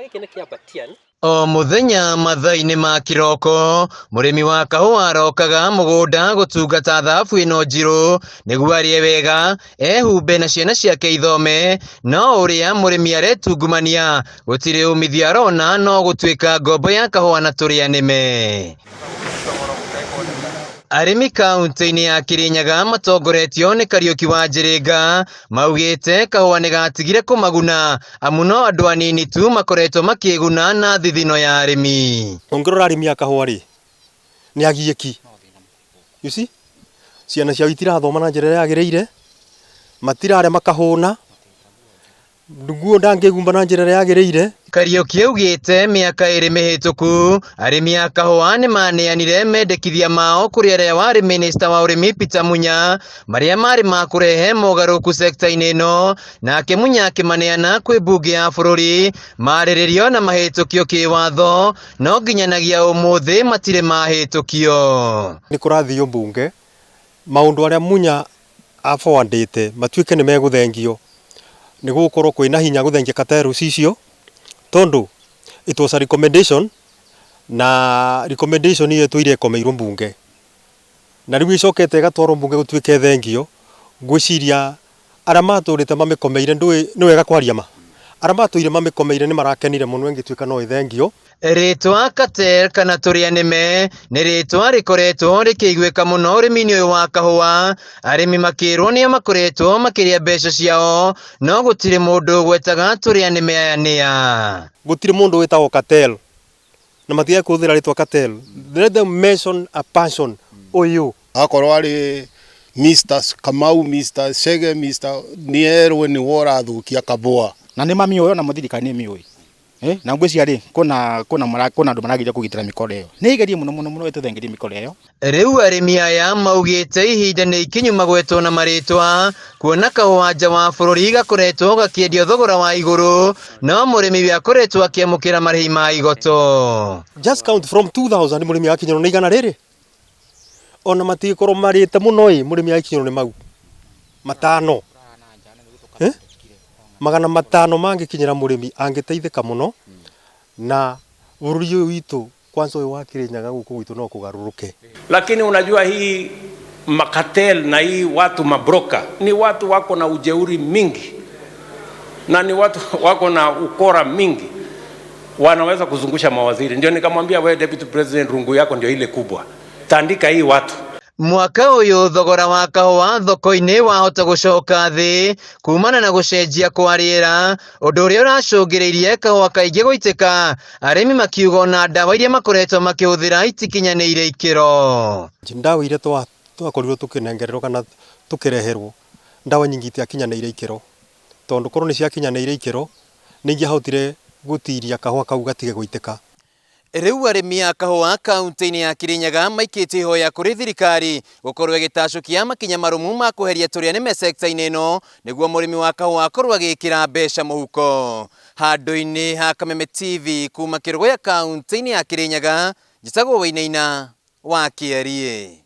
Gĩkĩ nĩ kĩa Batian. O mũthenya mathaa-inĩ ma kĩroko, mũrĩmi wa kahũa arokaga mũgũnda gũtungata thababu ĩno njirũ nĩguo arĩe wega, ehumbe na ciana ciake ithome, no ũrĩa mũrĩmi aretungumania gũtirĩ umithio arona no gũtuĩka ngombo ya kahũa na tũrĩa nĩme. Arĩmi kaunti-inĩ ya Kirinyaga matongoretio nĩ Kariũki wa Njiringa maugĩte kahũa nĩ gatigire kũmaguna amu no andũ anini tu makoretwo makĩguna na thithino ya arĩmi. Ũngĩrora arĩmi a kahũa rĩ, nĩ agiĩki. You see? Ciana ciao itirathoma na njĩra ĩrĩa yagĩrĩire, matirarĩa makahũna, nguo ndangĩhumba na njĩra ĩrĩa yagĩrĩire. Kariũki augĩte mĩaka ĩrĩ mĩhĩtũku arĩmi a kahũa nĩ maneanire mendekithia mao kũrĩ arĩa warĩ minista wa ũrĩmi Peter Munya marĩa marĩ ma kũrehe mogarũrũku sekta-inĩ ĩno, nake Munya akĩmaneana kwĩ mbunge ya bũrũri marĩrĩrio na mahĩtũkio kĩwatho no nginyanagia ũmũthĩ matirĩ mahĩtũkio. Nĩ kũrathio mbunge maũndũ arĩa Munya a-forward-ĩte matuĩke nĩ megũthengio, nĩ gũgũkorwo kwĩna hinya gũthengia cartels icio tondũ it was a recommendation na recommendation ĩyo ĩtũire ĩkomeirwo mbunge, na rĩu ĩcokete ĩgatwarwo mbunge gũtuĩke ĩthengio, ngwĩciria arĩa matũrĩte mamĩkomeire ndũĩ nĩ wega kwaria ma, arĩa matũire mamĩkomeire nĩ marakenire mũno ĩngĩtuĩka no ĩthengio. Rĩtwa cartel kana tũrĩa nĩme nĩ rĩtwa rĩkoretwo rĩkĩiguĩka mũno ũrĩmi-inĩ ũyũ wa kahũa, arĩmi makĩrwo nĩo makoretwo makĩrĩa mbeca ciao no gũtirĩ mũndũ ũgwetaga tũrĩa nĩme aya nĩa. Gũtirĩ mũndũ wĩtagwo cartel na matige kũhũthĩra rĩtwa cartel, let them mention a person ũyũ. Akorwo arĩ Mr. Kamau, Mr. Chege, Mr. nĩerwo nĩwe ũrathũkia kabũa. Na nĩ mamiũĩ ona thirikari nĩ mĩũĩ. Na ngwĩciria rĩ kwĩna kwĩna kwĩna andũ marageria kũgitĩra mĩkora ĩyo, nĩ ĩgerie mũno mũno mũno ĩtũthengerie mĩkora ĩyo. Rĩu arĩmi aya maugĩte ihinda nĩ ikinyu magwetwo na marĩtwa kuona kahũa nja wa bũrũri gakoretwo gakĩendio thogora wa igũrũ no mũrĩmi we akoretwo akĩamũkĩra marĩhi ma igoto. Just count from 2000 mũrĩmi akinyĩrwo nĩ igana rĩrĩ, ona matigĩkorwo marĩte mũno ĩ, mũrĩmi akinyĩrwo nĩ mau matano, eh? 500 mangĩkinyĩra mũrĩmi angĩteithĩka mũno na bũrũri ũyũ witũ kwanza ũyũ wa Kirinyaga gũkũ gwitũ no kũgarũrũke. Lakini unajua hii macartel na hii watu mabroker ni watu wako na ujeuri mingi na ni watu wako na ukora mingi, wanaweza kuzungusha mawaziri. Ndio nikamwambia we Deputy President, rungu yako ndio ile kubwa, tandika hii watu. Mwaka ũyũ thogora wa kahũa thoko-inĩ wahota gũcoka thĩ kumana na gũcenjia kwa rĩera, ũndũ ũrĩa ũracũngĩrĩirie kahũa kaingĩ gũitĩka, arĩmi makiuga ona ndawa iria makoretwo makĩhũthĩra itikinyanĩire ikĩro. Ndawa iria twakorirwo tũkĩnengererwo kana tũkĩreherwo, ndawa nyingĩ itiakinyanĩire ikĩro, tondũ korwo nĩ ciakinyanĩire ikĩro nĩ ingĩahotire gũtiria kahũa kau gatige gũitĩka. Rĩu arĩmi a kahũa kaunti-inĩ ya Kirinyaga maikĩtie ihoya kũrĩ thirikari gũkorwo ĩgĩtacũkia makinya marũmu ma kweheria tũrĩa nĩme sekta-inĩ ĩno nĩguo mũrĩmi wa kahũa akorwo agĩkĩra mbeca mũhuko. Handũ-inĩ ha Kameme TV kuma Kĩrũgũya kaunti-inĩ ya Kirinyaga, njĩtagwo Wainaina wa Kĩeriĩ.